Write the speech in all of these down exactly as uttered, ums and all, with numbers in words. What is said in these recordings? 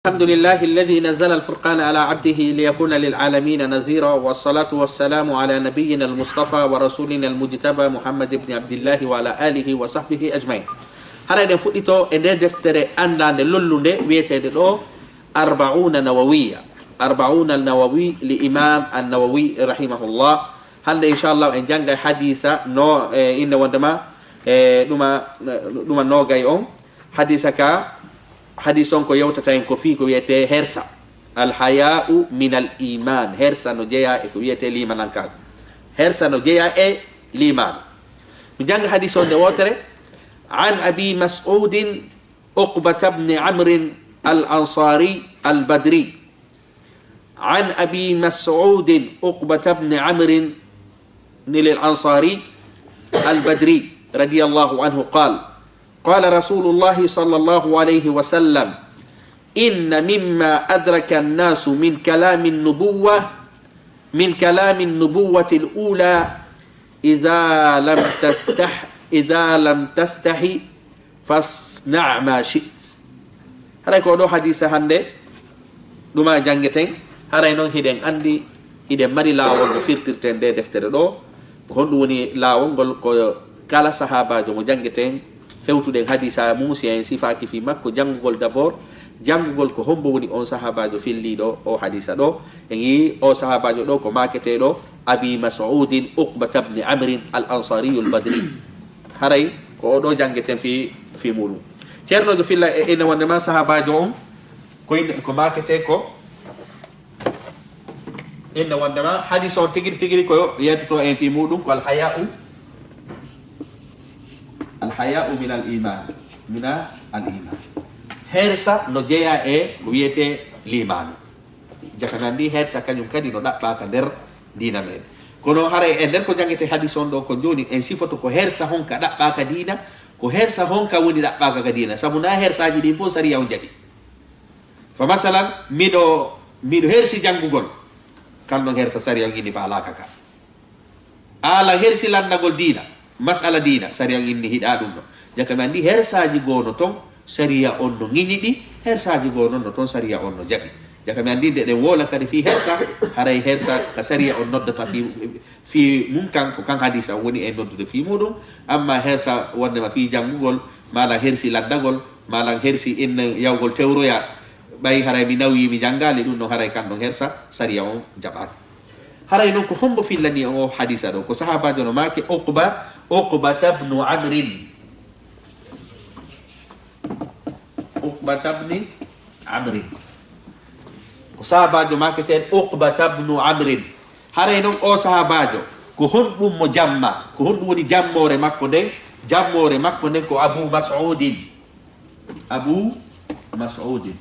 الحمد لله الذي نزل الفرقان على عبده ليكون للعالمين نذيرا، والصلاة والسلام على نبينا المصطفى ورسولنا المجتبى محمد بن عبد الله وعلى آله وصحبه أجمعين. Hara eɗen fuɗɗito e nde deftere anndaande lollunde wiyeteende ɗo Arbauna Nawawiya, Arbauna Nawawi li Imam An-Nawawi rahimahullah. Hannde inchallah en janngay hadisa no e inne wondema e ɗuma ɗuma nogay on. Hadisa ka, hadis on ko yewtata en ko fii ko wiyete hersa. Alhaya'u min al iman. Hersa no jeya e ko wiyete limanankaaku. Hersa no jeya e limanu. Mi jannga hadis on nde wootere. An Abi Mas'udin Uqbata bni Amrin al Ansari al Badri. عن أبي مسعود عقبة بن عمرو الأنصاري البدري رضي الله عنه قال: قال رسول الله صلى الله عليه وسلم: إن مما أدرك الناس من كلام النبوة، من كلام النبوة الأولى، إذا لم تستح إذا لم تستحي فاصنع ما شئت. Haray ko ɗo hadisa hannde ɗuma janngeten. Haray noon hiɗen anndi, hiɗen mari laawol no firtirten nde deftere ɗo. Ko honɗum woni laawol ngol? Ko kala sahaabaajo mo janngeten, hewtuɗen hadisa mum, si en sifaaki fii makko, janngugol d'abord, janngugol ko hombo woni on sahaabaajo filliiɗo o hadisa ɗo. En yii o sahaabaajo ɗo ko maaketee ɗo Abi Mas'udin Uqbata bni Amrin al Ansariyu al Badri. Haray ko o ɗo janngeten fii, fii muɗum. Ceerno jo filla e inne wondema sahaabaajo on ko inne, ko maaketee ko inne wondema hadis on tigiri tigiri ko yewtoto en fii muɗum ko alhaya'u, alhaya'u min al iman, min al iman. Hersa no jeya e ko wiyete limanu. Jaka men anndi hersa kañum kadi no ɗaɓɓaaka nder diina meɗen. Kono haray e nder ko janngete hadis on ɗo ko jooni en sifoto ko hersa honka ɗaɓɓaaka diina, ko hersa honka woni ɗaɓɓaaka ka diina. Sabu na hersaaji ɗin fof sariya on jaɓi. Fa masalan, miɗo, miɗo hersi janngugol, kan ɗon hersa sariya on inni faalaaka ka. Ala hersi lanndagol diina, masala diina, sariya on inni hiɗa ɗum ɗo. Jaka men anndi hersaaji goo no ton, sariya on no ŋiñi ɗi, hersaaji goo non no ton, sariya on no jaɓi. Jaka men anndi nde ɗen woola kadi fii hersa, haray hersa ka sariya on noddata fii, fii mum kan, ko kan hadisa on woni e noddude fii muɗum, amma hersa wondema fii janngugol, malan hersi lanndagol, malan hersi inne yawgol tewroya, ɓay haray mi nawyi mi janngaali ɗum ɗon, haray kan ɗon hersa, sariya on jaɓaaka. Haray non ko hombo fillani o hadisa ɗo? Ko sahaabaajo no maake Uqba, Uqbata bnu Amrin. Uqbata bni Amrin. Ko sahaabaajo maaketen Uqbata bnu Amrin. Haray non o sahaabaajo, ko honɗum mo jamma? Ko honɗum woni jammoore makko nden? Jammoore makko nden ko Abu Mas'udin. Abu Mas'udin.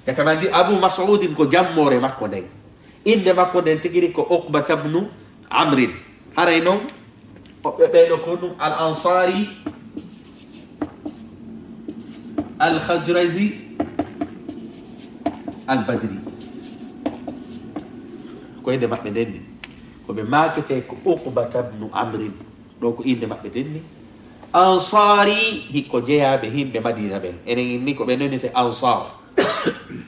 Jaka men anndi Abu Mas'udin ko jammoore makko nden. Innde makko nden tigiri ko Uqbata bnu Amrin. Haray non, woɓɓe ɓee ɗo ko ɗum al Ansari, al Khazraji, al Badri. Ko innde maɓɓe nden ni. Ko ɓe maakete ko Uqbata bnu Amrin. Ɗo ko innde maɓɓe nden ni. Ansari, hikko jeyaaɓe yimɓe Madina ɓen. Enen inni ko ɓe nonete Ansar.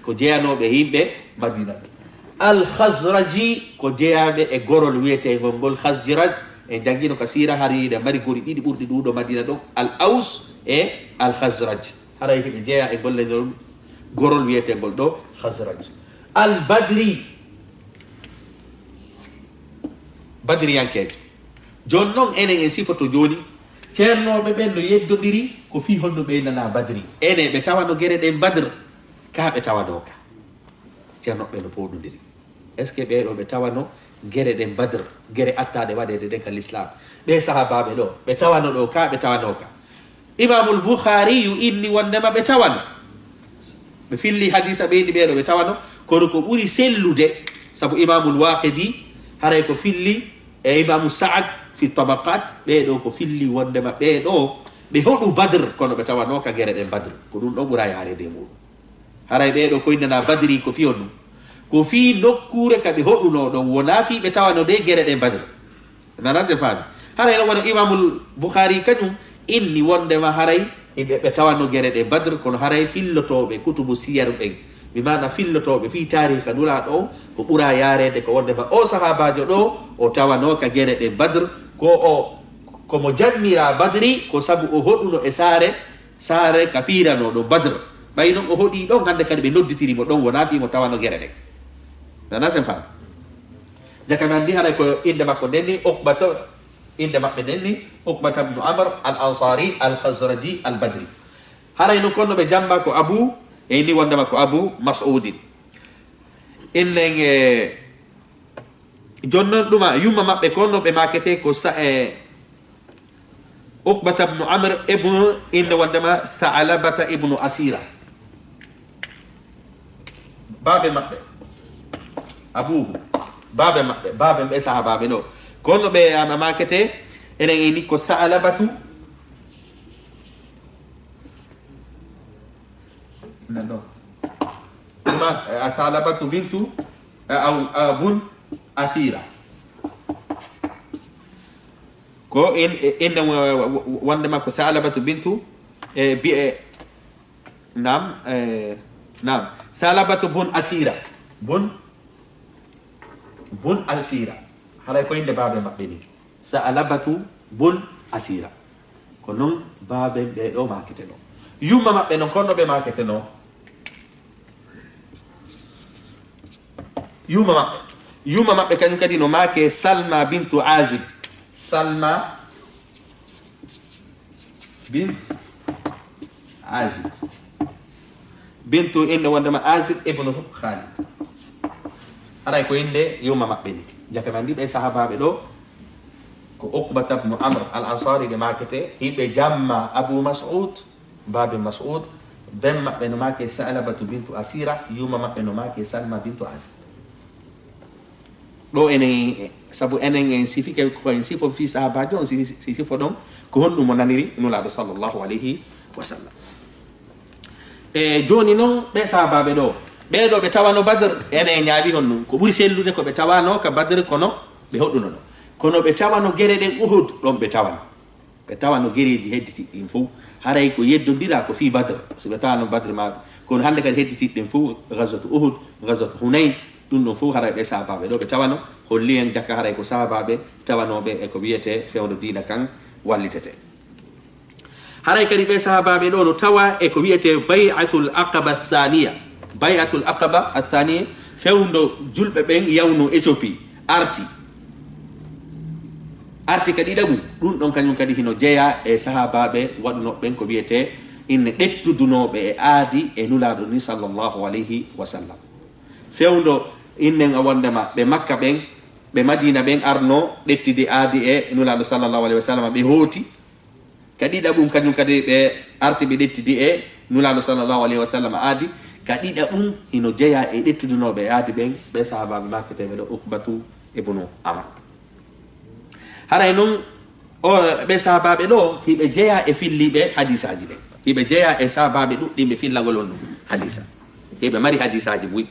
Ko jeyanooɓe yimɓe Madina ɓen. Al Khazraji, ko jeyaaɓe e gorol wiyeteengol ngol Khazraj. En janngino ka siira hari hiɗen mari gori ɗiɗi ɓurɗi ɗuuɗo Madina ɗon. Al Aus e Al Khazraj. Haray hiɓe jeya e gollengol gorol wiyeteengol ɗo Khazraj. Al Badri, Badriyankeejo. Jooni non enen en sifoto jooni, ceernooɓe ɓen no yeddondiri ko fii honno ɓe nana Badri. Enen ɓe tawano gere ɗen Badr, ka ɓe tawanoo ka. Ceernooɓe ɓen no pooɗondiri. Est-ce que ɓee ɗo ɓe tawano gere ɗen Badr, gere attaaɗe waɗeede ɗen ka Lislaam? Ɓee sahaabaaɓe ɗo, ɓe tawano ɗo ka ɓe tawanoo ka? Imaamul Bukhaariyu inni wondema ɓe tawano. Ɓe filli hadiisa ɓe inni ɓee ɗo ɓe tawano, kono ko ɓuri sellude, sabu Imaamul Waaqidi haray ko filli e Imaamu Sa'ad fi Tabaqaat, ɓee ɗo ko filli wondema ɓee ɗo ɓe hoɗu Badr, kono ɓe tawanoo ka gere ɗen Badr. Ko ɗum ɗon ɓura yaareede e muɗum. Haray ɓee ɗo ko innanaa Badri ko fii honɗum? Ko fii nokkuure ka ɓe hoɗunoo ɗon, wonaa fii ɓe tawanoo ɗe gere ɗen Badr. Nana se faami. Haray no wona Imaamul Bukhaari kañum inni wondema haray Iɓe ɓe tawano gere ɗe Badr, kono haray fillotooɓe kutubu siyar ɓen, mi maana fillotooɓe fii taariika Nulaaɗo on, ko ɓura yaareede ko wonndema oo sahaabaajo ɗoo, o tawano ka gere ɗe Badr, ko o, ko mo janniraa Badri, ko sabu o hoɗuno e saare, saare ka piiranoo ɗon Badr. Ɓay non o hoɗii ɗon, hannde kadi ɓe nodditiri mo ɗon, wonaa fii mo tawano gere ɗen. Nana sen faam? Jaka mi anndi haray ko innde makko nden ni, Uqbata, innde maɓɓe nden ni, Uqbata ibnu Amr al-Ansari al-Khazraji al-Badri. Haray non konno ɓe jamma ko Abu, e inni wonndema ko Abu Mas'udin. Innen, e, jonnon ɗuma, yumma maɓɓe konno ɓe maakete ko sa-, e, Uqbata ibnu Amr ibnu, innde wonndema Sa'labata ibnu Asira. Baabe maɓɓe. Abuhu. Baabe maɓɓe. Baabe ɓe sahaabaaɓe ɗoo. Kono ɓe ama maakete, enen ini ko Sa'labatu. Nan ɗoo. Ɗuma, eh, Sa'labatu bintu, eh, aw, eh, bun Asira. Ko en, en, en, wa-, wa-, wa-, wonndema ko Sa'labatu bintu, eh, bi-, eh, naam, eh, naam. Sa'labatu bun Asira. Bun, bun Asira. Haray ko innde baabe maɓɓe ni. Sa'labatu bun Asira. Ko non baabe ɓe ɗoo maakete ɗoo. Yumma maɓɓe non, kono ɓe maakete non. Yumma maɓɓe. Yumma maɓɓe kañum kadi no maake Salma bintu Azib. Salma bint Azib. Bintu innde wonndema Azib ibnu Khalid. Haray ko innde yumma maɓɓe ni. Jaka mi anndi ɓe sahaabaaɓe ɗoo, ko Uqbata ibnu Amr al-Ansari ɓe maakete, hiɓe jamma Abu Mas'ud, Baabe Mas'ud, ben maɓɓe no maake Sa'labatu bintu Asira, yumma maɓɓe no maake Salma bintu Azib. Ɗoo enen, sabu enen en sifike ko en sifo fii sahaabaajo on, si, si sifo ɗon, ko honɗum mo naniri Nulaaɗo sallallahu alayhi wa sallam. E jooni non, ɓee sahaabaaɓe ɗoo, ɓee ɗoo ɓe tawano Badr, enen en ñaawi honɗum. Ko ɓuri sellude ko ɓe tawano ka Badr, kono ɓe hoɗuno ɗon. Kono ɓe tawano gere ɗen Uhud, ɗon ɓe tawano. Ɓe tawano gereeji hedditiiɗi ɗin fow. Haray ko yeddondiraa ko fii Badr. Si ɓe tawano Badr maa, kono hannde kadi hedditiiɗi ɗin fow, Ghazwatu Uhud, Ghazwatu Hunayn, ɗum ɗon fow haray ɓee sahaabaaɓe ɗoo ɓe tawano, holli en jaka haray ko sahaabaaɓe tawanooɓe e ko wiyetee fewndo diina kan wallitetee. Haray kadi ɓee sahaabaaɓe ɗoo no tawa e ko wiyetee Bay'atul Aqaba Thaniya. Bay'atul Aqaba Athaniya, fewndo julɓe ɓen yawno Éthiopie, arti. Arti ka ɗiɗaɓum, ɗum ɗon kañum kadi hino jeyaa e sahaabaaɓe waɗunooɓe ɓen ko wiyetee inne ɗettudunooɓe e aadi e Nulaaɗo ni sallallahu alayhi wa sallam. Fewndo innen a wondema ɓe Makka ɓen, ɓe Madiina ɓen arno ɗettidi aadi e Nulaaɗo sallallahu alayhi wa sallam, ɓe hooti. Ka ɗiɗaɓum, kañum kadi ɓe arti ɓe ɗettidi e Nulaaɗo sallallahu alayhi wa sallam aadi. Ka ɗiɗaɓum, hino jeyaa e ɗettudunooɓe e aadi ɓen, ɓe sahaabaaɓe maaketeeɓe ɗo, Uqbatu ibnu Amr. Haray non, o, ɓe sahaabaaɓe ɗo, hiɓe jeyaa e filliiɓe hadiisaaji ɓen. Hiɓe jeyaa e sahaabaaɓe ɗuɗɗinɓe fillagol on ɗum hadiisa. Hiɓe mari hadiisaaji buy.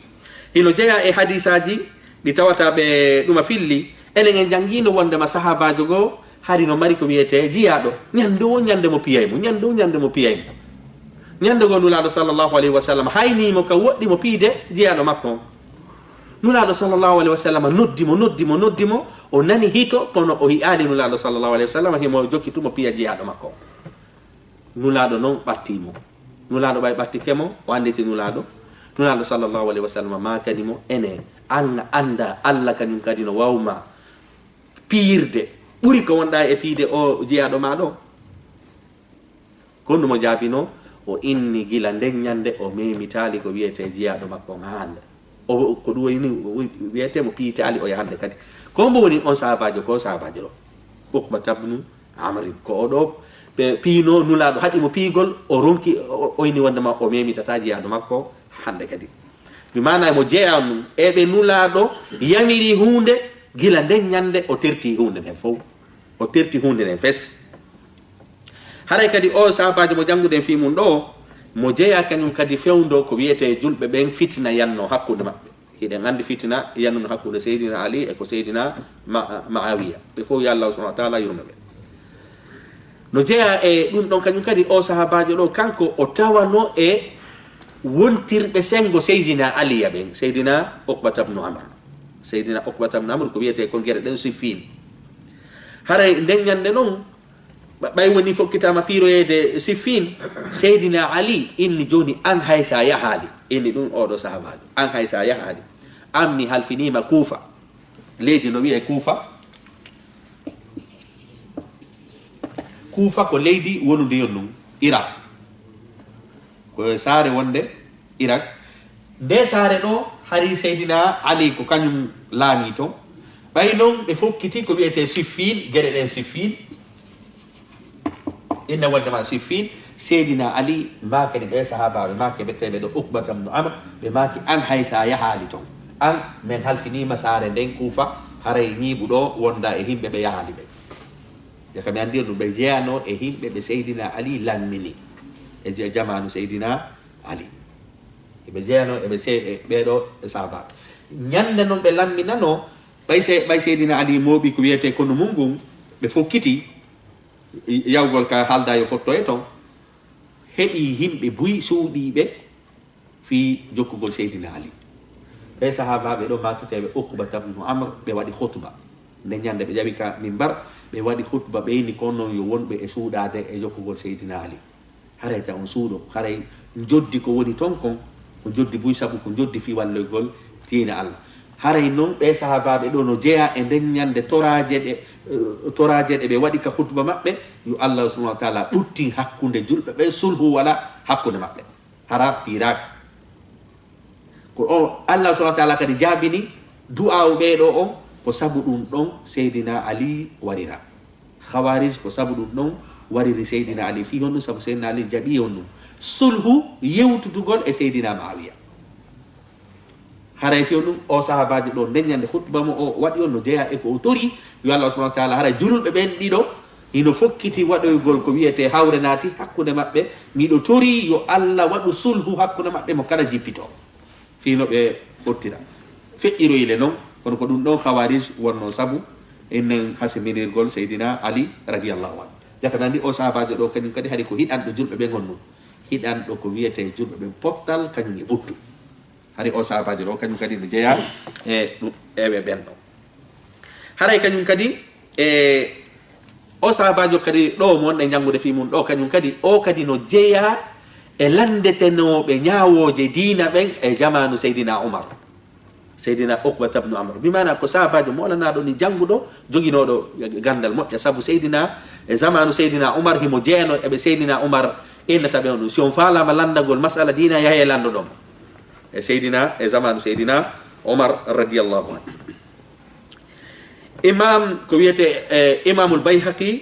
Hino jeyaa e hadiisaaji ɗi tawata ɓe ɗuma filli. Enen en janngiino wondema sahaabaajo goo hari no mari ko wiyetee jiyaaɗo. Ñande wo ñande mo piyay mo, ñande wo ñande mo piyay mo. Ñande goo Nulaaɗo sallallahu alayhi wa sallam haynii mo ka woɗɗi mo piide jiyaaɗo makko on. Nulaaɗo sallallahu alayhi wa sallam noddi mo, noddi mo, noddi mo, o nani hito, kono o yi'aali Nulaaɗo sallallahu alayhi wa sallam, himo jokki tun mo piya jiyaaɗo makko on. Nulaaɗo non ɓattii mo. Nulaaɗo ɓay ɓattike mo, o annditi Nulaaɗo. Nulaaɗo sallallahu alayhi wa sallam maakani mo, ene, an a anndaa Alla kañum kadi no waawma piyirde ɓuri ko wonɗaa e piyde o jiyaaɗo maa ɗo? Ko honɗum o jaabinoo? O inni gila nden ñande o memitaali ko wiyetee jiyaaɗo makko on haa hannde. O, ko ɗum woni, o wiyetee mo piyitaali o yaha hannde kadi. Ko mbo woni on sahaabaajo, ko sahaabaajo ɗo? Uqbata bnu Amri, ko o ɗo ɓe piyinoo Nulaaɗo, haɗi mo piyigol, o ronki, o, o inni wondema o memitataa jiyaaɗo makko hannde kadi. Mi maana mo jeyaa ɗum, e ɓe Nulaaɗo yamiri huunde, gila nden ñande o terti huunde nden fow. O terti huunde nden fes. Haray kadi o sahaabaajo mo jannguɗen fii mum ɗo, mo jeyaa kañum kadi fewndo ko wiyetee julɓe ɓen fitina yanno hakkunde maɓɓe. Hiɗen anndi fitina yannuno hakkunde Seydina Ali e ko Seydina Ma-, Ma'awiya. Ɓe fow yo Allaahu subhaanahu wa ta'aalaa yurme ɓe. No jeyaa e ɗum ɗon kañum kadi, o sahaabaajo ɗo, kanko o tawano e wontirɓe senngo Seydina Aliya ɓen, Seydina Uqbata bnu Amr. Seydina Uqbata bnu Amr ko wiyetee kon gere ɗen Siffin. Haray nden ñannde non, ɓa-, ɓay woni fokkitaama piiroyeede Siffin, Seydina Ali inni, "Jooni an hay sa yahaali," inni ɗum oɗo sahaabaajo, "an hay sa yahaali, an mi halfiniima Kuufa." Leydi no wiyee Kuufa. Kuufa ko leydi wonundi yon ɗum Irak. Ko e saare wonde Irak. Nde saare ɗo, hari Seydina Ali ko kañum laamii ton. Ɓay non ɓe fokkiti ko wiyetee Siffin, gere ɗen Siffin. Inna wonde ma Siffin, Seydina Ali maakani ɓe sahaabaaɓe maake ɓe teɓe ɗo Uqbata bnu Amr, ɓe maaki, "An hay sa yahaali ton. An men halfiniima saare nden Kuufa, haray ñiiɓu ɗo wonda e himɓe ɓe yahaali ɓe." Jaka mi anndi on ɗum, ɓe jeyano e himɓe ɓe Seydina Ali lammini e je-, jamaanu Seydina Ali. Ɓe jeyano e ɓe se-, e ɓee ɗo e sahaabaaɓe. Ñande non ɓe lamminano, ɓay se-, ɓay Seydina Ali mooɓi ko wiyetee konu mum ngun, ɓe fokkiti yawgol ka haalda yo fotto e ton, heɓi himɓe buy suuɗiiɓe fii jokkugol Seydina Ali. Ɓee sahaabaaɓe ɗo maaketeeɓe Uqbata bnu Amr, ɓe waɗi khutba. Nde ñande ɓe ƴawi ka mimbar, ɓe waɗi khutba, ɓe inni kon non yo wonɓe e suuɗaade e jokkugol Seydina Ali. Haray ta on suuɗo, haray njoddi ko woni ton kon, ko njoddi buy sabu ko njoddi fii walloygol diina Allah. Haray non ɓee sahaabaaɓe ɗo no jeyaa e nden ñande toraaje ɗe, eh, toraaje ɗe ɓe waɗi ka khutba maɓɓe, yo Allah subhanahu wa taala ɓuttin hakkunde julɓe ɓen, sulhu wala hakkunde maɓɓe. Hara piiraaka. Ko o Allah subhanahu wa taala kadi jaabini du'aawu ɓee ɗo on, ko sabu ɗum ɗon Seydina Ali warira. Khawarij ko sabu ɗum ɗon wariri Seydina Ali. Fii honɗum? Sabu Seydina Ali jaɓi honɗum? Sulhu, yewtudugol e Seydina Muawiya. Haray fii honɗum? O sahaabaajo ɗo, nden ñande khutba mo o waɗi on no jeyaa e ko o tori, yo Allah subhanahu wa taala, haray jululɓe ɓen ɗiɗo hino fokkiti waɗoygol ko wiyetee hawre naati hakkunde maɓɓe. Miɗo torii yo Allah waɗu sulhu hakkunde maɓɓe mo kala jippitoo. Fii no ɓe fottira. Feƴƴiroyi le non, kono ko ɗum ɗon Khawarij wonnoo sabu enen hasiminirgol Seydina Ali radiyallahu anhu. Jaka mi anndi o sahaabaajo ɗo kañum kadi hari ko hiɗanɗo julɓe ɓen honɗum? Hiɗanɗo ko wiyetee julɓe ɓen pottal kañum e ɓuttu. Hari o sahaabaajo ɗo kañum kadi no jeyaa e ɗum, e ɓe ɓen ɗo. Haray kañum kadi, e, o sahaabaajo kadi ɗo mo wonɗen janngude fii mum ɗo, kañum kadi, o kadi no jeyaa e lanndetenooɓe ñaawooje diina ɓen e jamaanu Seydina Umar. Seydina Uqbata bnu Amr. Bi maana ko sahaabaajo moolanaaɗo ni, jannguɗo, joginooɗo ganndal moƴƴa, sabu Seydina, e jamaanu Seydina Umar, himo jeyano e ɓe Seydina Umar innata ɓe on ɗum. Si on faalaama lanndagol masala diina, yahee lanndoɗon mo. E Seydina, e jamaanu Seydina Umar radiyallahu anhu. Imam, ko wiyetee, e, Imamul Bayhaqi,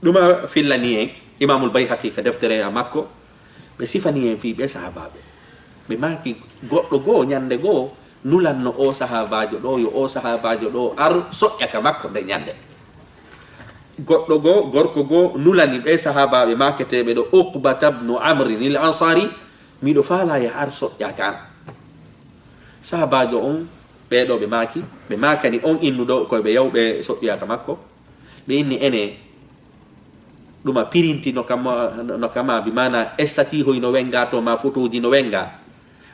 ɗuma fillani en, Imamul Bayhaqi ka deftere a makko, ɓe sifani en fii ɓe sahaabaaɓe. Ɓe maaki goɗɗo goo, ñande goo, nulanno o sahaabaajo ɗo, yo o sahaabaajo ɗo ar soƴƴa ka makko nde ñande. Goɗɗo goo, gorko goo, nulani ɓe sahaabaaɓe maaketeeɓe ɗo, Uqbata bnu Amrin il Ansari, "Miɗo faalaa ya ar soƴƴa ka an." Sahaabaajo on, ɓee ɗo ɓe maaki, ɓe maakani on innuɗo ko ɓe yaw ɓe soƴƴoya ka makko. Ɓe inni, "Ene, ɗuma pirinti no kama, no kama, bi maana estati hoy no wenga to, ma fotooji no wenga."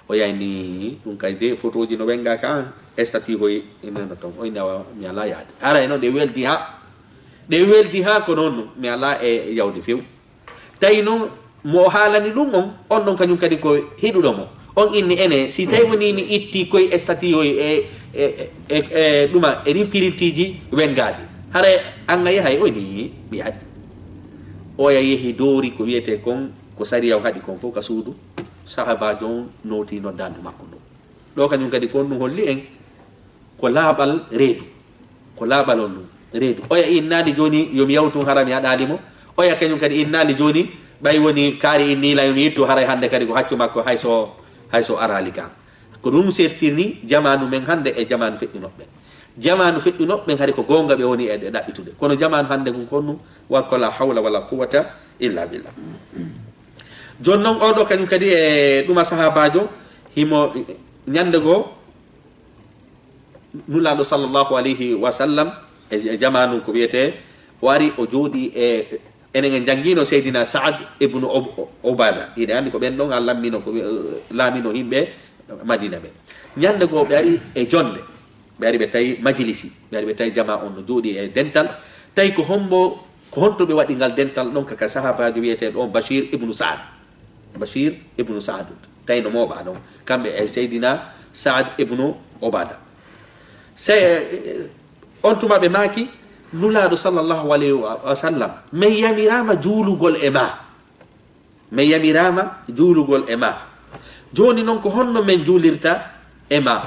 O yayni ɗum kadi de, fotooji no wenga ka an, estati hoy e nana ton. O inni, "Awa, mi alaa yaade." Haray non ɗe weldi ha. Ɗe weldi ha ko non, mi alaa e yawde few. Tawi non mo o haalani ɗum on, on ɗon kañum kadi ko hiɗuɗo mo. On inni, "Ene, si tawi woni mi itti koye estati o e, e, e, e, e ɗuma, e ɗin pirintiiji wengaaɗi. Haray an a yahay?" O inni, "Mi yahay." Oya yehi doori ko wiyetee kon, ko sariya o haɗi kon fof ka suudu. Sahaabaajo on nooti noddaandu makko ndu. Ɗo kañum kadi ko on ɗum holli en ko laaɓal reedu. Ko laaɓal on ɗum reedu. Oya innaali jooni yo mi yaw tun hara mi haɗaali mo. Oya kañum kadi innaali jooni ɓay woni kaari inni la yo mi ittu haray hannde kadi ko haccu makko hay so, hay so araali ka. Ko ɗum sertirni jamaanu men hannde e jamaanu feƴƴunooɓe ɓen. Jamaanu feƴƴunooɓe ɓen hari ko goonga ɓe woni e ɗaɓɓitude. Kono jamaanu hannde ngun ko on ɗum wa ko la hawla wala quwwata illa billah. Jooni non oɗo kañum kadi e ɗuma sahaabaajo himo ñannde goo Nulaaɗo sallallahu alayhi wa sallam e, e jamaanu ko wiyetee O ari, o jooɗi e, enen en janngino Seydina Saad ibnu Ob-, Obada. Hiɗen anndi ko ɓen ɗon a lammino, ko, eh, laamino yimɓe Madina ɓe. Ñannde goo ɓe ari e jonnde, ɓe ari ɓe tawi majlisi, ɓe ari ɓe tawi jama on no jooɗi e dental. Tawi ko hombo, ko honto ɓe waɗi ngal dental ɗon ka, ka sahabaajo wiyeteeɗo on Bashir ibnu Saad. Bashir ibnu Saad. Tawi no mooɓa ɗon, kamɓe e Seydina Saad ibnu Obada. Se, on tuma ɓe maaki, Nulaaɗo sallallahu alayhi wa, wa sallam, men yamiraama juulugol e ma. Men yamiraama juulugol e ma. Jooni non, ko honno men juulirta e ma?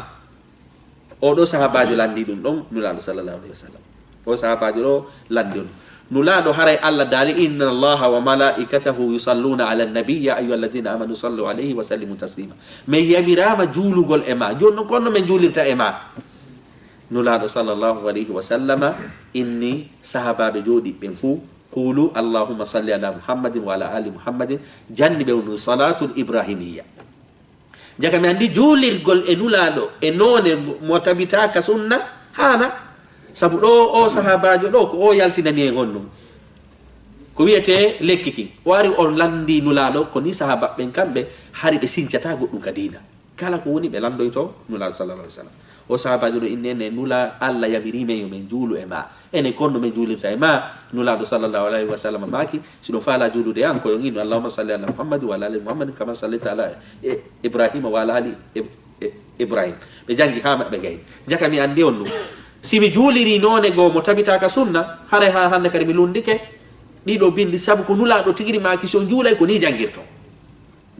Oo ɗoo sahabaajo lanndii ɗum ɗon Nulaaɗo sallallahu alayhi wa sallam. Oo sahabaajo ɗoo lanndii on. Nulaaɗo, haray Allah daali, "Inna Allaha wa malaikatahu yusalluna ala nabi, ya ayyuha alladhina amanu sallu alayhi wa sallimu taslima." Men yamiraama juulugol e ma. Jooni non, ko honno men juulirta e ma? Nulaaɗo sallallahu alayhi wa sallama inni sahabaaɓe jooɗiiɓe ɓen fuu, "Qulu Allahumma salli ala Muhammadin wa ala ali Muhammadin." Janni ɓe wonu salatul ibrahimiyya. Jaka mi anndi juulirgol e Nulaaɗo e noone mo tabitaaka sunna haana. Sabu ɗoo, oo sahabaajo ɗoo, ko o yaltinani en on ɗum. Ko wiyetee lekki kin. O ari, o lanndii Nulaaɗo, ko nii sahabaaɓe ɓen kamɓe, hari ɓe sincataa goɗɗum ka diina. Kala ko woni, ɓe lanndoyto Nulaaɗo sallallahu alaihi wasallam. O sahabaajo ɗoo inni en, Nulaa-, Allah yamiri men yo men juulu e ma. Enen, ko honno men juulirta e ma? Nulaaɗo sallallahu alaihi wasallam maaki, si ɗon faalaa juulude e an, ko yo on innu, "Allahumma salli ala Muhammad wa ala ali Muhammad kama sallaita ala I-, Ibrahima wa ala ali I-, I-, Ibrahim." Ɓe janngi haa maɓɓe gayni. Jaka mi anndi on ɗum. Si mi juuliri noone goo mo tabitaaka sunna, haray haa hannde kadi mi lunndike ɗiɗo binndi, sabu ko Nulaaɗo tigiri maaki, si on juulay ko nii janngirton.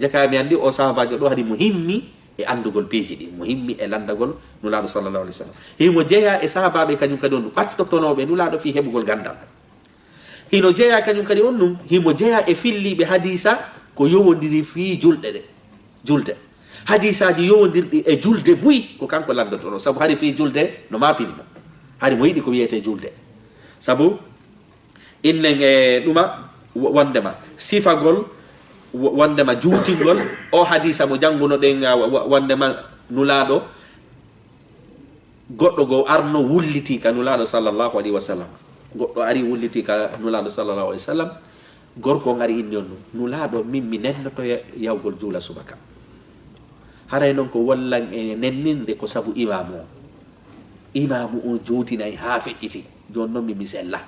Jaka mi anndi oo sahabaajo ɗoo hari mo himmi e anndugol piiji ɗin, mo himmi e lanndagol Nulaaɗo sallallahu alaihi wasallam. Himo jeyaa e sahabaaɓe kañum kadi on ɓattotonooɓe Nulaaɗo fii heɓugol ganndal. Hino jeyaa kañum kadi on ɗum, himo jeyaa e filliiɓe hadiisa ko yowondiri fii julɗe ɗe, julde. Hadiisaaji yowondirɗi e julde buy ko kanko lanndotonoo, sabu hari fii julde no maapini mo. Hari mo yiɗi ko wiyetee julde. Sabu Innen e ɗuma wo-, wondema sifagol, wo-, wondema juutingol o hadiisa mo janngunoɗen, a, wo-, wo-, wondema Nulaaɗo, goɗɗo goo arno wulliti ka Nulaaɗo sallallahu alaihi wasallam. Goɗɗo ari wulliti ka Nulaaɗo sallallahu alaihi wasallam. Gorko on ari inni on ɗum, "Nulaaɗo, min mi nennoto ya-, yahugol juula subaka. Haray non ko wallan e nenninde ko sabu imaamu on. Imaamu on juutinay haa feƴƴiti. Jooni non min mi sella."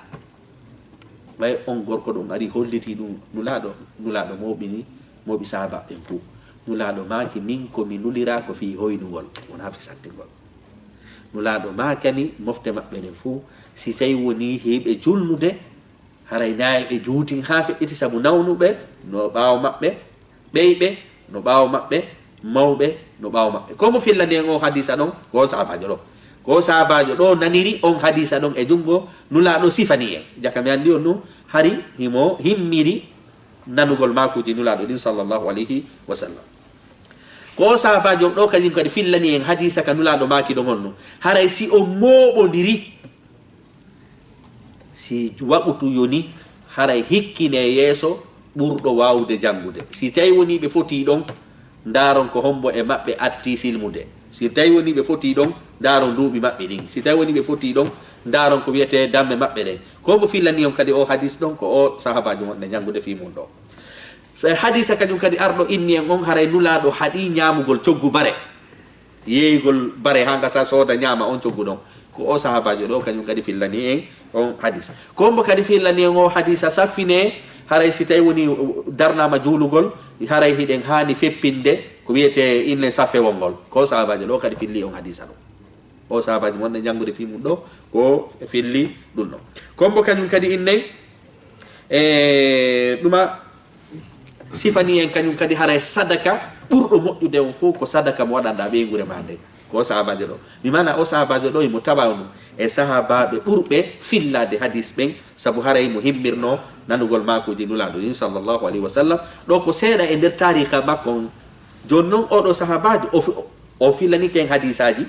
Ɓay on gorko ɗum ari holliti ɗum Nulaaɗo, Nulaaɗo mooɓini, mooɓi sahaaba ɓen fuu. Nulaaɗo maaki, "Min ko mi nuliraa ko fii hoynugol, wonaa fii sattingol." Nulaaɗo maakani mofte maɓɓe ɗen fuu, si tawi wonii hiɓe julnude, haray naa e ɓe juutin haa feƴƴiti sabu nawnuɓe no ɓaawo maɓɓe, ɓeyɓe no ɓaawo maɓɓe, mawɓe no ɓaawo maɓɓe. Ko mo fillani en oo hadiisa ɗon? Ko oo sahaabaajo ɗoo. Ko oo sahaabaajo ɗoo naniri on hadiisa ɗon e junngo Nulaaɗo sifani en. Jaka mi anndi on ɗum, hari himo himmiri nanugol maakuuji Nulaaɗo ɗin sallallahu alayhi wa sallam. Ko oo sahaabaajo ɗoo kañum kadi fillani en hadiisa ka Nulaaɗo maaki ɗon on ɗum. Haray si on mooɓondiri, si waqutu yoni, haray hikkine yeeso ɓurɗo waawude janngude. Si tawi wonii ɓe fotii ɗon, ndaaron ko hombo e maɓɓe attii silmude. Si tawi wonii ɓe fotii ɗon, ndaaron duuɓi maɓɓe ɗin. Si tawi wonii ɓe fotii ɗon, ndaaron ko wiyetee damme maɓɓe ɗen. Ko mo fillani on kadi oo hadiis ɗon, ko oo sahaabaajo wonɗen janngude fii mun ɗoo. So e hadiisa kañum kadi arɗo inni en on, haray Nulaaɗo haɗii ñaamugol coggu bare. Yeeyugol bare haa ngasa sooda ñaama on coggu ɗon. Ko oo sahaabaajo ɗoo kañum kadi fillani en on hadiisa. Ko mbo kadi fillani en oo hadiisa saffine, haray si tawi woni darnaama juulugol, haray hiɗen haani feppinde ko wiyetee innen saffewol ngol. Ko oo sahaabaajo ɗoo kadi filli on hadiisa ɗoo. Oo sahaabaajo wonɗen janngude fii mun ɗoo, ko filli ɗum ɗoo. Ko mbo kañum kadi innen, e, ɗuma sifani en kañum kadi haray sadaka ɓurɗo moƴƴude on fof ko sadaka mo waɗanɗaa ɓeynguure maa nden. Ko oo sahaabaajo ɗoo. Mi maana oo sahaabaajo ɗoo, himo tawa on e sahaabaaɓe ɓurɓe fillaade hadiis ɓen, sabu haray mo himmirnoo nanugol maakuuji Nulaaɗo ɗin, sallallahu alayhi wa sallam. Ɗoo ko seeɗa e nder taariika makko on. Jooni non, oo ɗoo sahaabaajo, o fi-, o fillanike en hadiisaaji.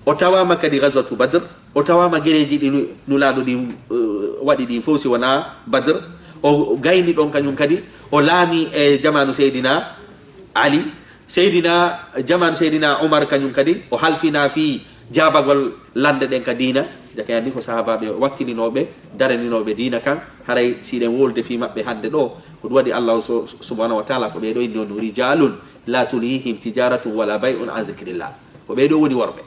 O tawaama kadi Ghazwatu Badr, o tawaama gereeji ɗi nu-, Nulaaɗo ɗin, eh, waɗi ɗin fof si wonaa Badr. O gayni ɗon kañum kadi, o laami e jamaanu Seydina Ali. Seydina, jamaanu Seydina Umar kañum kadi, o halfina fii jaabagol lannde ɗen ka diina. Jaka yani ko sahaabaaɓe wakkilinooɓe, daraninooɓe diina kan, haray si eɗen wolde fii maɓɓe hannde ɗoo, ko ɗum waɗi Allaahu so-, subhaanahu wa taala ko ɓee ɗoo inni on, rijalun la tulhihim tijaratun wala bay'un an zikrillah. Ko ɓee ɗoo woni worɓe.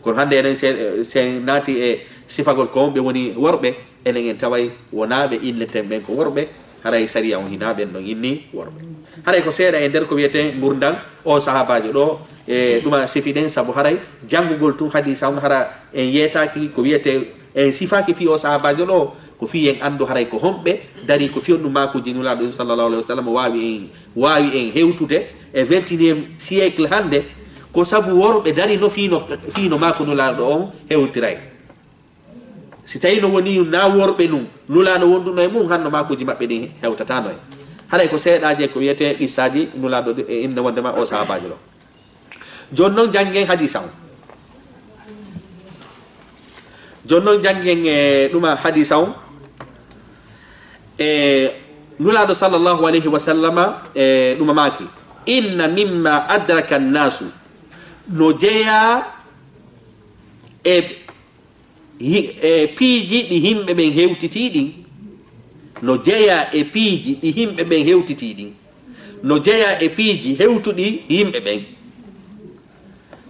Kono hannde enen se, se naati e sifagol ko wonɓe woni worɓe, enen en taway wonaa ɓe inneten ɓen ko worɓe, haray sariya on hinaa ɓen ɗon inni worɓe. Haray ko seeɗa e nder ko wiyetee ngurndan o sahaabaajo ɗoo, e ɗuma sifiɗen, sabu haray janngugol tun hadiisa on hara en yeetaaki ko wiyetee, en sifaaki fii o sahaabaajo ɗoo, ko fii en anndu haray ko honɓe darii ko fii on ɗum maakuuji Nulaaɗo ɗin sallallahu alayhi wa sallam waawi en, waawi en hewtude e vingt et unième siècle hannde, ko sabu worɓe darino fii no, fii no maaku Nulaaɗo on hewtiray. Si tawii no woni na worɓe nun, Nulaaɗo wonduno e mun, hanno maakuuji maɓɓe ɗin hewtataano en. Haray ko seeɗaaji e ko wiyetee qissaaji Nulaaɗo ɗi-, e inne wonndema o sahaabaajo ɗoo. Jooni non janngen hadiisa on. Jooni non janngen e ɗuma hadiisa on. E Nulaaɗo sallallahu alayhi wa sallama e ɗuma maaki, inna mimma adraka annaasu, no jeyaa e hi-, e piiji ɗi himɓe ɓen hewtitii ɗin, no jeyaa e piiji ɗi himɓe ɓen hewtitii ɗin, no jeyaa e piiji hewtuɗi yimɓe ɓen,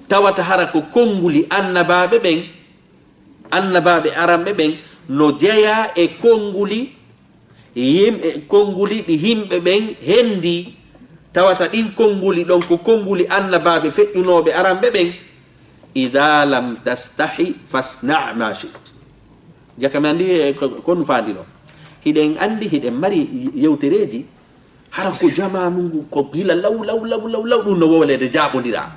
tawata hara ko konnguli annabaaɓe ɓen, annabaaɓe aranɓe ɓen, no jeyaa e konnguli yim-, e konnguli ɗi yimɓe ɓen hendii, tawata ɗin konnguli ɗon ko konnguli annabaaɓe feƴƴunooɓe aranɓe ɓen, "Idaa lam tastahi fasna' ma shi't." Jaka mi anndi, e, ko, ko honɗum faandi ɗoo. Hiɗen anndi, hiɗen mari yewtereeji, hara ko jamaanu ngu, ko gila law, law, law, law, law, ɗum no wowleede jaaɓondiraa.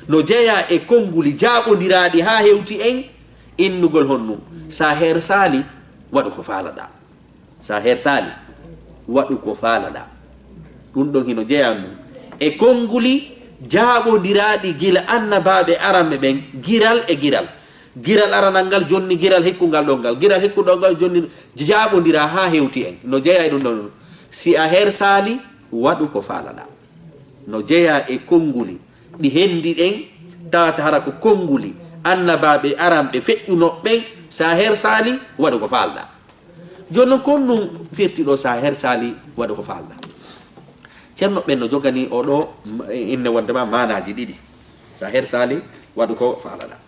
No jeyaa e konnguli jaaɓondiraaɗi haa hewti en, innugol honɗum. Si a hersaali, waɗu ko faalaɗaa. Si a hersaali, waɗu ko faalaɗaa. Ɗum ɗon hino jeyaa nun e konnguli jaaɓondiraaɗi gila annabaaɓe aranɓe ɓen, giral e giral. Giral aranal ngal jonni giral hikkungal ɗon ngal. Giral hikkuɗo ngal jonni jaaɓondiraa haa hewti en. No jeyaa e ɗum ɗon. Si a hersaali, waɗu ko faalaɗaa. No jeyaa e konnguli ɗi hendi ɗen, tawata hara ko konnguli annabaaɓe aranɓe feƴƴunooɓe ɓen, si a hersaali, waɗu ko faalɗaa. Jooni non, ko honɗum firti ɗoo, si a hersaali, waɗu ko faalɗaa? Ceerno ɓen no joganii oo ɗoo, m-, inne wonndema maanaaji ɗiɗi. Si a hersaali, waɗu ko faalaɗaa.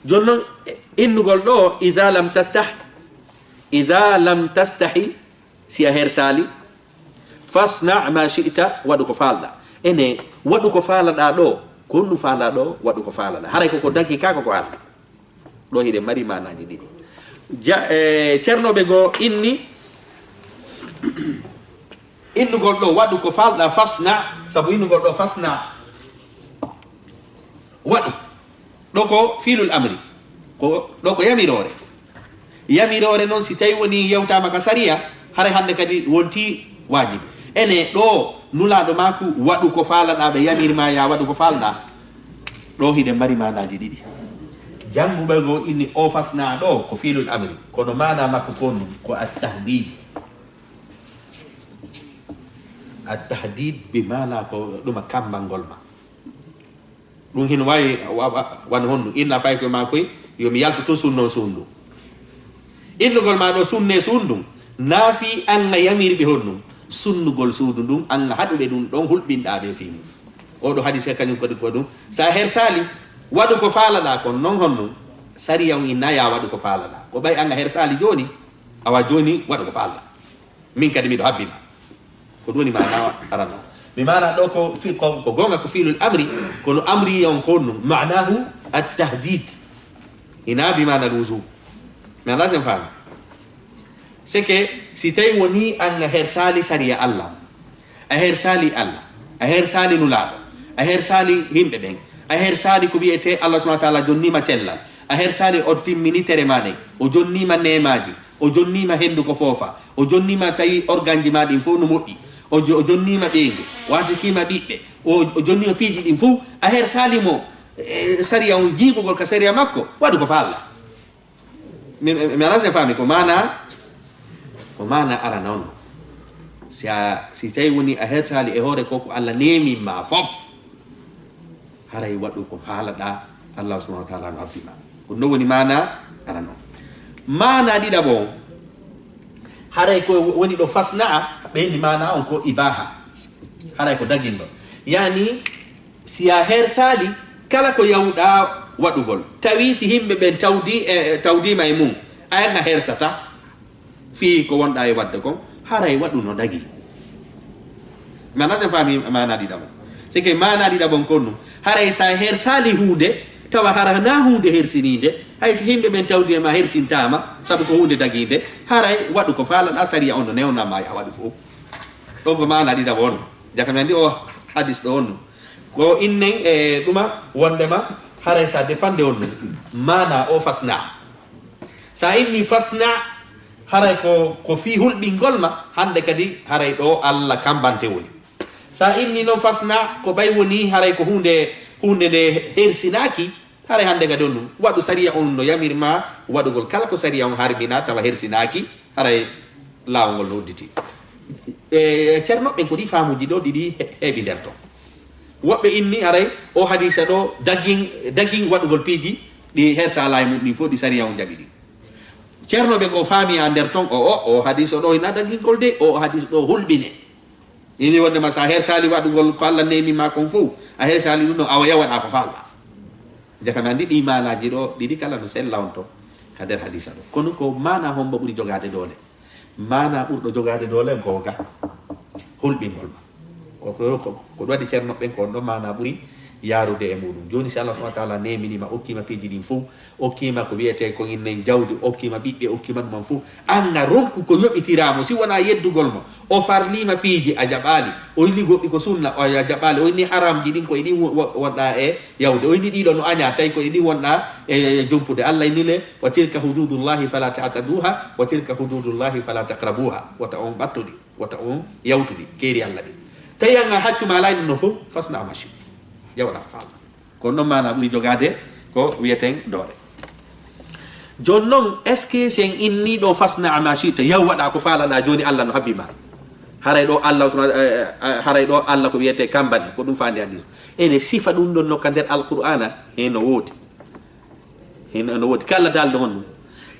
Jooni non, innugol ɗoo, "Idaa lam tastah-, idaa lam tastahi", si a hersaali, "fasna' ma shi'ta", waɗu ko faalɗaa. Ene, waɗu ko faalaɗaa ɗoo, ko honɗum faalaa ɗoo, waɗu ko faalaɗaa. Haray ko ko dagi kaa ko ko haala. Ɗoo hiɗen mari maanaaji ɗiɗi. Ja-, e, ceernooɓe goo inni, innugol ɗoo, waɗu ko faalɗaa, fasna', sabu innugol ɗoo, fasna'. Waɗu. Ɗoo ko fiilul amri. Ko, ɗoo ko yamiroore. Yamiroore non, si tawi woni yewtaama ka sariya, haray hannde kadi wonti waajibi. Ene ɗoo, Nulaaɗo maaku, "Waɗu ko faalaɗaa", ɓe yamiri ma, "Yaa waɗu ko faalɗaa." Ɗoo hiɗen mari maanaaji ɗiɗi. Jannguɓe goo inni oo fasna' ɗoo ko fiilul amri, kono maanaa makko kon ko at-tahdid. At-tahdid bi maanaa ko ɗuma kammbangol ma. Ɗum hino waawi wa-, wa-, wano honɗum. Inna pay koye maa koy, yo mi yaltu tun sunno suundu. Innugol maa ɗoo sunne suundu, naa fii an a yamiri ɓe honɗum? Sunnugol suudu ndun, an a haɗu ɓe ɗum ɗon, hulɓinɗaa ɓe fii mum. Oo ɗoo hadiise kañum kadi ko ɗum. Si a hersaali, waɗu ko faalaɗaa kon non honɗum? Sariya on inna yaa waɗu ko faalaɗaa. Ko ɓay an a hersaali jooni, awa jooni waɗu ko faalaɗaa. Min kadi miɗo habbi ma. Ko ɗum woni maana arano. Mi maana ɗoo ko fi-, ko, ko goonga ko fiilul amri, kono amri on ko ɗum. Maanahu at-tahdid. Ina bi maana luzum. Mi ala sen faami. C'est que si tawi woni an a hersaali sariya Allah, a hersaali Allah, a hersaali Nulaaɗo, a hersaali yimɓe ɓen, a hersaali ko wiyetee Allah subhanahu wa taala jonniima cellal, a hersaali o timmini tere maa nden, o jonniima neemaaji, o jonniima henndu ko foofa, o jonniima tawi organji maa ɗin fof no moƴƴi, o jo-, o jonniima ɓeyngu, o artikiima ɓiɓɓe, o, o jonniima piiji ɗin fof, a hersaali mo, e, sariya on, jiiɓugol ka sariya makko, waɗu ko faalɗaa. Mi, mi, mi alaa si en faami ko maana, ko maana arana on. Si a, si tawi woni a hersaali e hoore ko, ko Allah neemin ma fof, haray waɗu ko faalaɗaa, Allah subhanahu wa taala no habbi ma. Ɗum ɗo woni maana arano. Maana ɗiɗaɓo on, haray ko woni ɗo fasna'a, ɓe inni maana on ko ibaha. Haray ko daginɗo. Yani, si a hersaali, kala ko yawɗa waɗugol, tawi si yimɓe ɓen tawdi, e, tawdiima e mum, a yan a hersata fii ko wonɗa e waɗde kon, haray waɗu no dagi. Mana sen faami maana ɗiɗaɓo. C'est que maana ɗiɗaɓo on kon ɗum. Haray sa hersaali huunde, tawa hara na huunde hersiniinde, hay si yimɓe ɓen tawdi e ma hersintaama, sabu ko huunde dagiinde, haray waɗu ko faalaɗa, sariya on no newnama ya waɗu fof. Ɗon ko maana ɗiɗaɓo on. Jaka mi anndi o hadis ɗo on. Ko innen e ɗuma wondema haray sa dépendre on ɗum. Maana o fasna. Sa inni fasna, haray ko, ko fii hulɓingol ma, hannde kadi haray ɗo Alla kambante woni. Sa inni non fasna, ko ɓay woni haray ko huunde, huunde nde hersinaaki, haray hannde kadi on ɗum. Waɗu sariya on no yamir ma waɗugol kala ko sariya on harmina tawa hersinaaki, haray laawol ngol no udditi. E, Ceerno ɓen ko ɗi faamuji ɗo ɗiɗi he-, heewi nder ton. Woɓɓe inni haray o hadisa ɗo dagin, dagin waɗugol piiji ɗi hersa ala e mum ɗin fof ɗi sariya on jaɓi ɗi. Ceerno ɓe ko faami a nder ton, o, o, o hadis o ɗo ina dagingol de, o hadis ɗo hulɓine. Ini wonde ma sa hersaali waɗugol ko Alla neemi ma kon fof, a hersaali ɗum ɗon, awa yawaɗa ko faalɗa. Jaka mi anndi ɗi maanaaji ɗo, ɗiɗi kala no sella on to ka nder hadisa ɗo. Kono ko maana hombo ɓuri jogaade doole? Maana ɓurɗo jogaade doole on ko ga hulɓingol ma. Ko, ko, ko, ko ɗum waɗi Ceerno ɓen ko on ɗon maana ɓuri yaarude e muɗum. Jooni si Allah subhanahu wa ta'ala neemini ma, okkii ma piiji ɗin fof, okkii ma ko wiyetee ko innen jawdi, okkii ma ɓiɓɓe, okkii ma ɗum on fof, an a ronku ko yoɓitiraa mo, si wonaa yeddugol mo. O farlii ma piiji, a jaɓaali. O inni goɗɗi ko sunna, o, a jaɓaali. O inni haramji ɗin ko e ɗin wo-, wo-, wonɗaa e yawde. O inni ɗiɗo no añaa, tawi ko e ɗin wonɗaa e, e, e jumpude. Allah inni le, "Wa tilka hududullahi fala ta'taduha, wa tilka hududullahi fala taqrabuha." Wota on ɓattu ɗi, wota on yawtu ɗi, keeri Allah ɗi. Tawi an a haccu ma alaa e ɗum no fof, fasna amashi. Yawaɗa ko faalɗa. Kono noon maana ɓuri jogaade ko wiyeten doole. Jooni noon, est-ce que si en innii ɗo fasna ma shi'ta, yaw waɗa ko faalaɗa, jooni Allah no habbi ma? Haray ɗo Allah subhanahu, eh, eh, haray ɗo Allah ko wiyetee kambani, ko ɗum faandi hadis. Ene sifa ɗum ɗon no ka nder Alqur'aana, heno woodi. Heno no woodi. Ka Allah daali ɗon honɗum?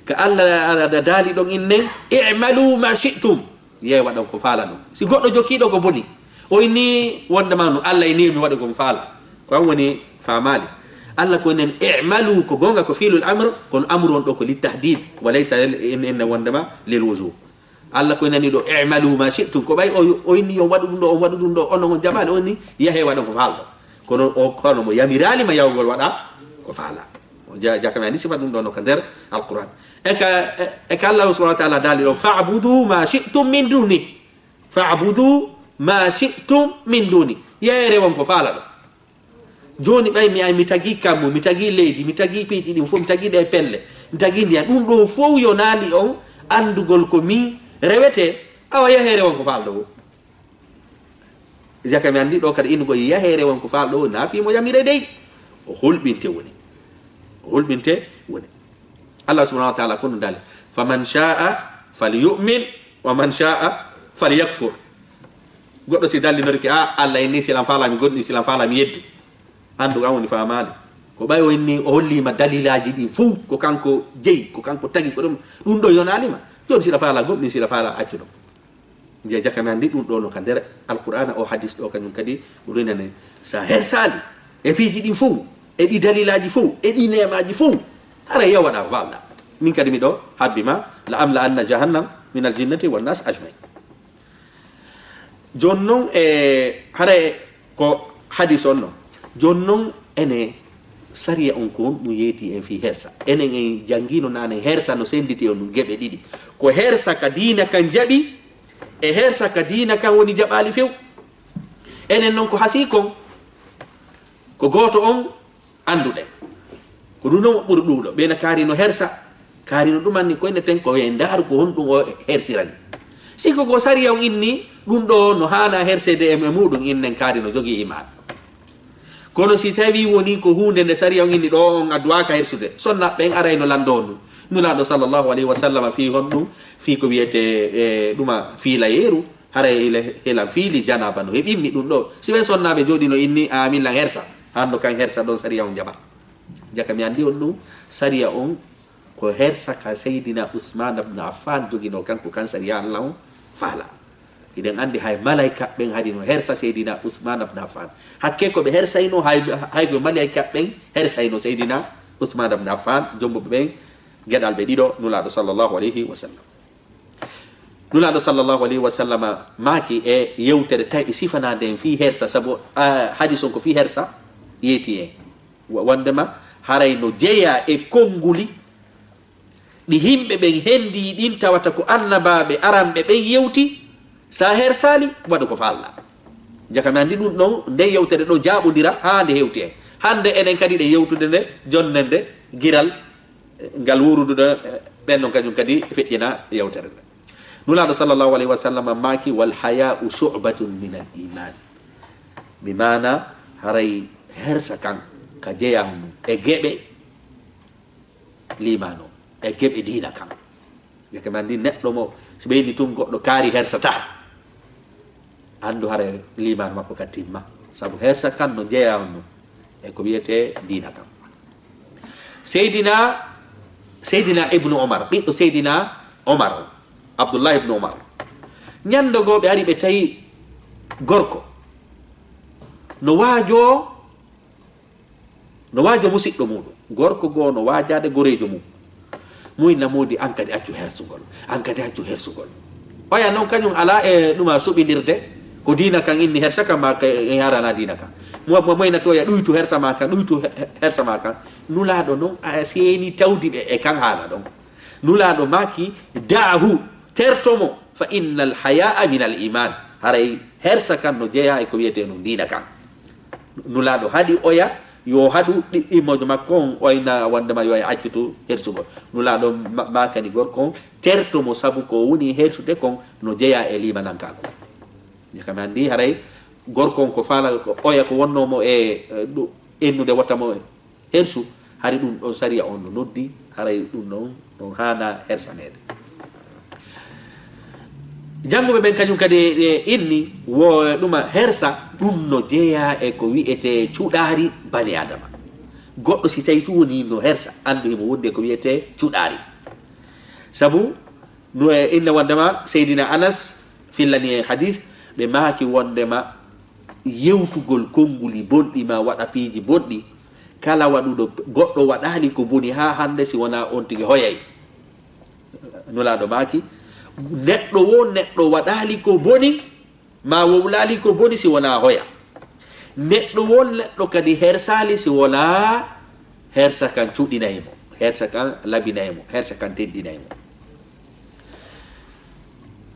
Ka Allah daali ɗon innen, "I'malu ma shi'tum." Yeewa ɗon ko faala ɗon. Si goɗɗo jokki ɗo ko boni, o inni wonde ma no Allah inni mi waɗa ko mi faala. Ko an woni faamaali. Allah ko nen, "I'malu," ko goonga ko fiilul amr, kono amru on ɗo ko li tahdid, wa laysa en, en wonde ma lil wujub. Allah ko nani ɗo, "I'malu ma shi'tum." Ko ɓay o, o inni on waɗu ɗum ɗo, on waɗu ɗum ɗo, onon on jaɓaali, o inni, "Yahe waɗon ko faalɗo." Kono o, kono mo yamiraali ma yawgol waɗa ko faala. O ja-, jaka mi anndi sifa ɗum ɗo no ka nder Alqur'an. E ka, e, e ka Allah subhanahu wa ta'ala daali ɗo, "Fa'budu ma shi'tum min duni." "Fa'budu ma shi'tum min duni." Yeere won ko faala ɗo. Jooni ɓay mi ay mi tagi kammu, mi tagi leydi, mi tagi piiji ɗin fof, mi tagi ɗe pelle, mi tagi ndiyan. Ɗum ɗo fof yonaali on anndugol ko min rewete, awa yaheere won ko faalɗo o. Jaka mi anndi ɗo kadi innugo yaheere won ko faalɗo o, na fii mo yamire dey. O hulɓinte woni. O hulɓinte woni. Allah subhanahu wa ta'ala kono daali, "Faman sha'a falyu'min, wa man sha'a falyakfur." Goɗɗo si dallinorike, "A, Allah inni silan faala mi gomɗi, silan faala mi yeddu." Anndu an woni faamaali. Ko ɓay o inni, o holliima dalilaaji ɗin fof, ko kanko jeyi, ko kanko tagi, ko ɗum, ɗum ɗo yonaali ma. Jooni sila faala gomɗi, sila faala accu ɗum. Nje jaka mi anndi ɗum ɗo no ka nder Alqur'aana o hadis ɗo kañum kadi ɗum renane. Sa hersaali e piiji ɗin fof, e ɗi dalilaaji fof, e ɗi neemaaji fof, hara yaw waɗa ko faalɗa. Min kadi miɗo habbi ma, "La amla anna jahannam min al jinnati wan nas ajmain." Jooni noon, e, hara e ko hadis on noon. Jooni noon, ene sariya on ko honɗum yeeti en fii hersa? Enen en janngiino naane hersa no sennditi on ɗum geɓe ɗiɗi. Ko hersa ka diina kan jaɓi, e hersa ka diina kan woni jaɓaali few. Enen noon ko hasii kon, ko gooto on annduɗen. Ko ɗum noon ɓuri ɗuuɗo. Ɓeyna kaari no hersa, kaari no ɗumanni koyne ten ko e ndaaru ko honɗum o hersirani. Si ko ko sariya on inni, ɗum ɗo no haana herseede e, e muɗum innen kaari no jogii imaan. Kono si tawi woni ko huunde nde sariya on inni ɗo on adduwaaka hersude, sonna ɓen aray no lanndoo ɗum. Nulaaɗo sallallahu alayhi wa sallam fii honɗum, fii ko wiyetee, e, ɗuma fiilayeeru, haray hila, hila fiili janaaba no heɓimmi ɗum ɗo. Si ɓen sonnaaɓe jooɗi no inni, "Aamin lan hersa." Hanno kan hersa ɗon sariya on jaɓa. Jaka mi anndi on ɗum, sariya on ko hersa ka Seydina Usman ibn Affan joginoo, kanko kan sariya Allah on faala. Hiɗen anndi hay malaika ɓen hari no hersa Seydina Usman ibn Affan. Hakke ko ɓe hersaynoo, hay, hay ko malaika ɓen hersaynoo Seydina Usman ibn Affan, jombo ɓen geɗalɓe ɗiɗo Nulaaɗo sallallahu alayhi wa sallam. Nulaaɗo sallallahu alayhi wa sallama maaki e yewtere tayɓe sifanaande en fii hersa, sabu, ah, hadis on ko fii hersa yeeti en. Wa-, wonndema haray no jeyaa e konnguli ɗi yimɓe ɓen henndii ɗin, tawata ko annabaaɓe aranɓe ɓen yewti, sa hersaali, waɗu ko faalɗaa. Jaka mi anndi ɗum ɗon, nde yewtere ɗo jaaɓondira haa nde hewti en. Hannde enen kadi ɗen yewtude nde, jonne nde, giral, eh, ngal wuurudu ɗo, eh, ɓen non kañum kadi feƴƴina yewtere nde. Nulaaɗo sallallahu alayhi wa sallam maaki, "Wal haya'u shu'batun min al iman." Bi maana, haray hersa kan ka jeyaa mum e geɓe liimaan on, e geɓe diina kan. Jaka mi anndi neɗɗo mo, si ɓeyni tun goɗɗo kaari hersataa, anndu hara liimaan makko ka timma. Sabu hersa kan no jeyaa on non e ko wiyetee diina kan. Seydina, Seydina Ibnu Omar, ɓiɗɗo Seydina Omar on, Abdullah Ibnu Omar. Ñannde goo ɓe ari ɓe tawi gorko no waajoo No waajo musiɗɗo muuɗum, gorko goo no waajaade goreejo mum. Muuyna moodi, "An kadi accu hersugol, an kadi accu hersugol." Oya noon kañum alaa e ɗuma suɓindirde, ko diina kan inni hersa kan maa ka, e harana diina kan. Mo, mo, moyna to ya ɗuytu hersa maa kan, ɗuytu he, he, hersa maa kan. Nulaaɗo noon, a seeni tawdi ɓe e kan haala ɗon. Nulaaɗo maaki, "Da'ahu, terto mo, fa innal haya'a minal iman." Haray hersa kan no jeyaa e ko wiyetee no diina kan. Nulaaɗo haɗi oya, yo haɗu ɗi-, ɗimmojo makko on, oyna wondema yo e accutu hersugol. Nulaaɗo ma-, maakani gorko on, terto mo sabu ko woni hersude kon no jeyaa e liimanankaaku. Jaka mi anndi haray gorko on ko faala, ko oya ko wonnoo mo e, e, ɗu-, ennude wota mo hersu, hari ɗum ɗon sariya on no noddi, haray ɗum ɗon, ɗon haana hersaneede. Jannguɓe ɓen kañum kadi e inni wo ɗuma hersa, ɗum no jeyaa e ko wi'etee cuɗaari bani Aadama. Goɗɗo si tawi tun woni no hersa, anndu himo wondi e ko wi'etee cuɗaari. Sabu no e inna wondema Seydina Anas fillani en hadis, ɓe maaki wondema yewtugol konnguli bonɗi maa waɗa piiji bonɗi, kala waɗuɗo, goɗɗo waɗaali ko boni haa hannde si wonaa on tigi hoyay. Nulaaɗo maaki, neɗɗo wo neɗɗo waɗaali ko boni, maa wowlaali ko boni si wonaa hoya. Neɗɗo wo neɗɗo kadi hersaali si wonaa hersa kan cuɗinay mo, hersa kan labinay mo, hersa kan teddinay mo.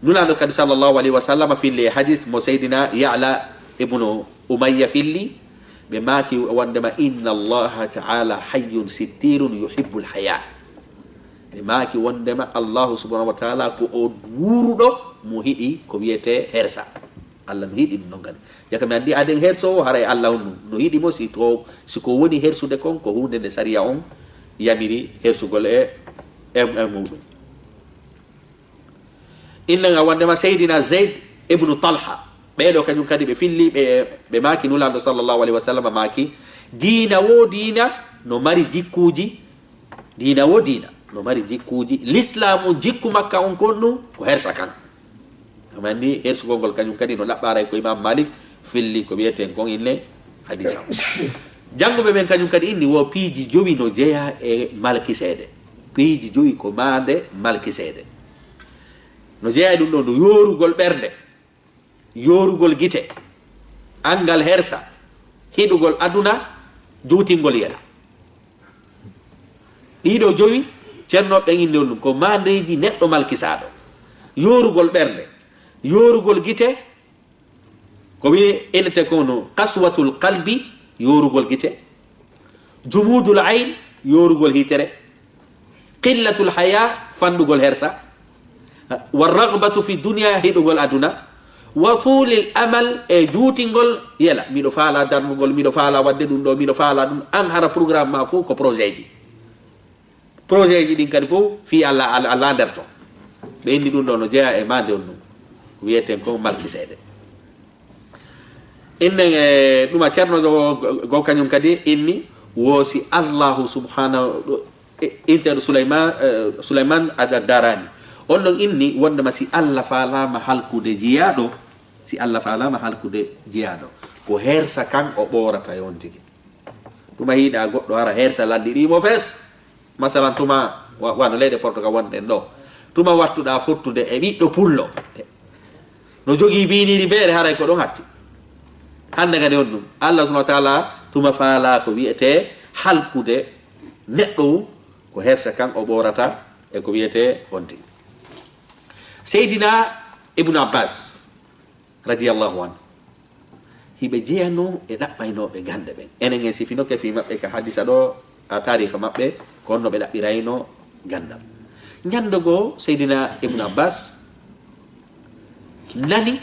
Nulaaɗo kadi sallallahu alayhi wa sallam filli e hadis mo Seydina Ya'la ibnu Umayya filli, ɓe maaki wondema, "Inna Allaha ta'ala hayyun sittirun yuhibbul haya." Ɓe maaki wondema Allahu subhanahu wa ta'ala ko o wuuruɗo mo hiɗi ko wiyetee hersa. Allah no hiɗi ɗum non kadi. Jaka mi anndi aden herso o haray Allah on no, no hiɗi mo si to, si ko woni hersude kon ko huunde nde sariya on yamiri hersugol e, e, e muɗum. Inna nga wondema Seydina Zayd ibnu Talha. Ɓeeɗo kañum kadi ɓe filli, ɓe, ɓe maaki Nulaaɗo sallallahu alayhi wa sallam maaki, diina wo diina no mari jikkuuji, diina wo diina no mari jikkuuji. Lislaam on jikku makka on kon ɗum ko hersa kan. Amani hersugol ngol kañum kadi no ɗaɓɓaray ko Imam Malik filli ko wiyeten kon inne hadisa. Jannguɓe ɓen kañum kadi inni wo piiji jowi no jeyaa e malkiseede. Piiji jowi ko maande malkiseede. No jeyaa e ɗum ɗo, ndu yoorugol ɓernde, yoorugol gite, anngal hersa, hiɗugol aduna, juutingol yela. Ɗiɗo jowi, ceerno ɓen inni on ɗum ko maandeeji neɗɗo malkisaaɗo. Yoorugol ɓernde, yoorugol gite, ko wi-, innete ko no qaswatul qalbi, yoorugol gite, jumudul ayn, yoorugol hitere, qillatul haya, fanɗugol hersa, wa ragbatu fi dunya, hiɗugol aduna, wa tulil amal, e juutingol yela, miɗo faala darnugol, miɗo faala waɗde ɗum ɗo, miɗo faala ɗum, an hara programme ma fof ko projet ji. Projet ji ɗin kadi fof fii Allah, Allah, Allah nder ton. Ɓe inni ɗum ɗo no jeyaa e maande on ɗum. Ko wiyeten ko malkiseede. Innen e ɗuma ceerno go, go, go kañum kadi inni, Wo si Allahu subhanahu, e, inter Sulaiman, eh, Sulaiman ad-Darani. On ɗon inni wondema si Allah faalama halkude jiyaaɗo, si Allah faalama halkude jiyaaɗo, ko hersa kan o ɓoorata e on tigi. Tuma hiɗa goɗɗo hara hersa lalliɗi mo fes. Masalan tuma wa-, wano leyɗe Portugal wonɗen ɗo. Tuma wattuɗa fottude e ɓiɗɗo pullo. No jogii biiniiri beere, haray ko ɗon hatti. Hannde kadi on ɗum. Allah subhanahu wa ta'ala tuma faalaa ko wiyetee halkude neɗɗo wum, ko hersa kan o ɓoorata e ko wiyetee on tigi. Seydina Ibnu Abbas, radiyallahu anhu, hiɓe jeyanoo e ɗaɓɓaynooɓe gannde ɓen. Enen en sifinoke fii maɓɓe ka hadisa ɗo, a taariika maɓɓe, ko on no ɓe ɗaɓɓirayno ganndal. Ñannde goo, Seydina Ibnu Abbas nani